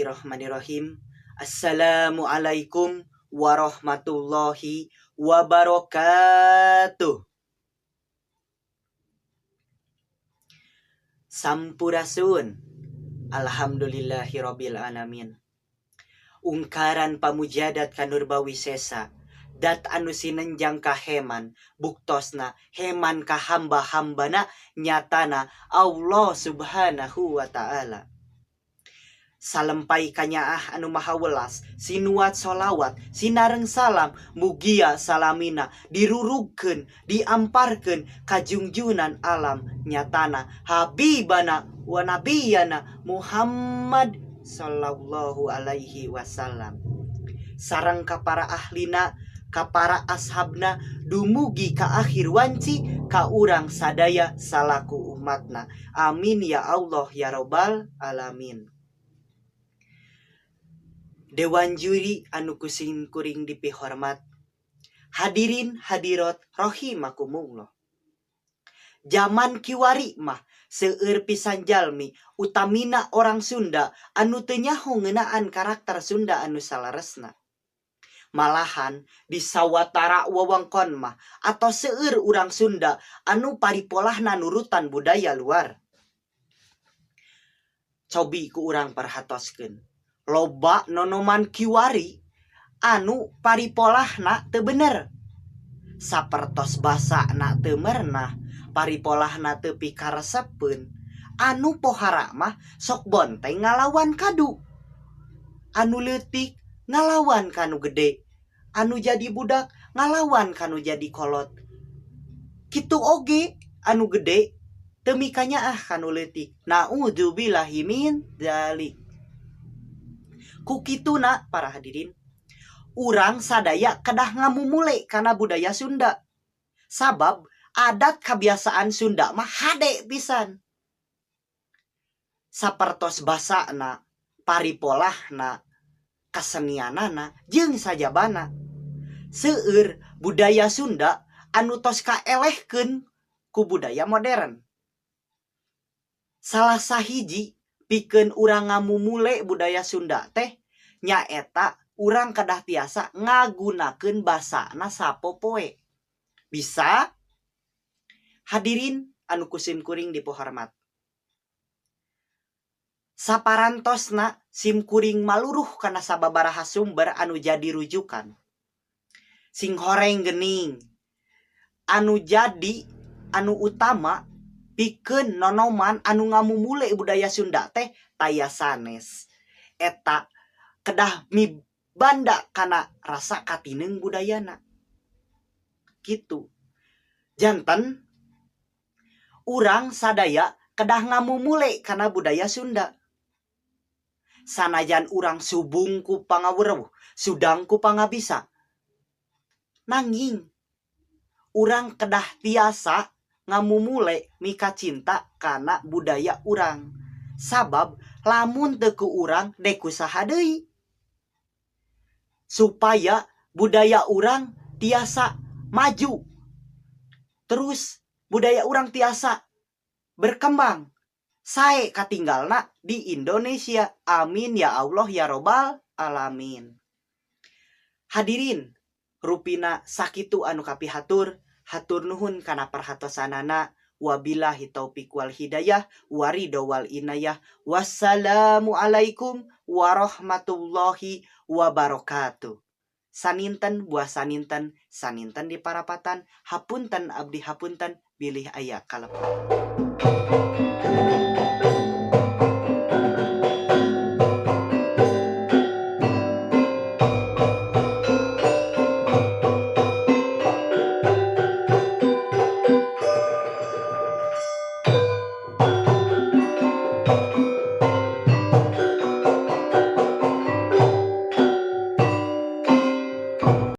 Bismillahirrahmanirrahim. Assalamualaikum warahmatullahi wabarakatuh. Sampurasun. Alhamdulillahirabbil alamin. Ungkaran pamujadat ka Nurbawisesa dat anu sinenjang ka heman buktosna heman ka hamba-hambana nyatana Allah Subhanahu wa taala. Salempai kanyaah anu maha welas sinuat sholawat sinareng salam mugia salamina dirurugkeun diamparkeun ka jungjunan alam nyatana habibana wa nabiyana Muhammad sallallahu alaihi wasallam sareng ka para ahlina ka para ashabna dumugi ka akhir wanci ka urang sadaya salaku umatna. Amin ya Allah ya robbal alamin. Dewan juri anu ku sim kuring dipihormat, hadirin hadirat rahimakumullah. Jaman kiwari mah seueur pisan jalmi utamina orang Sunda anu teu nyaho ngeunaan karakter Sunda anu saleresna. Malahan di sawatara wewengkon mah atos seueur urang Sunda anu paripolahna nurutan budaya luar. Cobi ku urang perhatoskeun, loba nonoman kiwari anu paripolahna teu bener. Sapertos basana teu merenah, paripolahna teu pikaresepeun, anu pohara mah sok bonteng ngalawan kadu. Anu leutik ngalawan kanu gede, anu jadi budak ngalawan kanu jadi kolot. Kitu oge anu gede teu mikanyaah kanu leutik. Naudzubillahi min dzalik. Ku kituna para hadirin, urang sadaya kedah ngamumule kana budaya Sunda. Sabab adat kebiasaan Sunda mah hade pisan. Sapertos basana, paripolahna, kasenianana jeung sajabana. Seueur budaya Sunda anu tos kaelehkeun ku budaya modern. Salah sahiji pikeun urang ngamumule budaya Sunda teh nyaeta urang kedah tiasa ngagunakeun basana sapopoe. Bisa? Hadirin anu ku sim kuring dipohormat. Saparantosna sim kuring maluruh kana sababaraha sumber anu jadi rujukan. Sing horeng geuning anu jadi anu utama pikeun nonoman anu ngamumule budaya Sunda teh taya sanes. Eta kedah mibanda kana rasa katineung budayana. Kitu. Janten urang sadaya kedah ngamumule kana budaya Sunda. Sanajan urang subung ku pangaweruh, sudang ku pangabisa. Nanging urang kedah tiasa ngamumule mika cinta kana budaya urang. Sabab lamun teu ku urang dek ku saha deui. Supaya budaya urang tiasa maju. Terus budaya urang tiasa berkembang. Sae katinggalna di Indonesia. Amin ya Allah ya robbal alamin. Hadirin, rupina sakitu anu kapihatur, hatur nuhun kana perhatosanana. Wabillahi taufik wal hidayah waridho wal inayah. Wassalamualaikum warahmatullahi wabarakatuh. Saninten buah saninten, saninten di parapatan, hapunten abdi hapunten bilih aya kalepatan.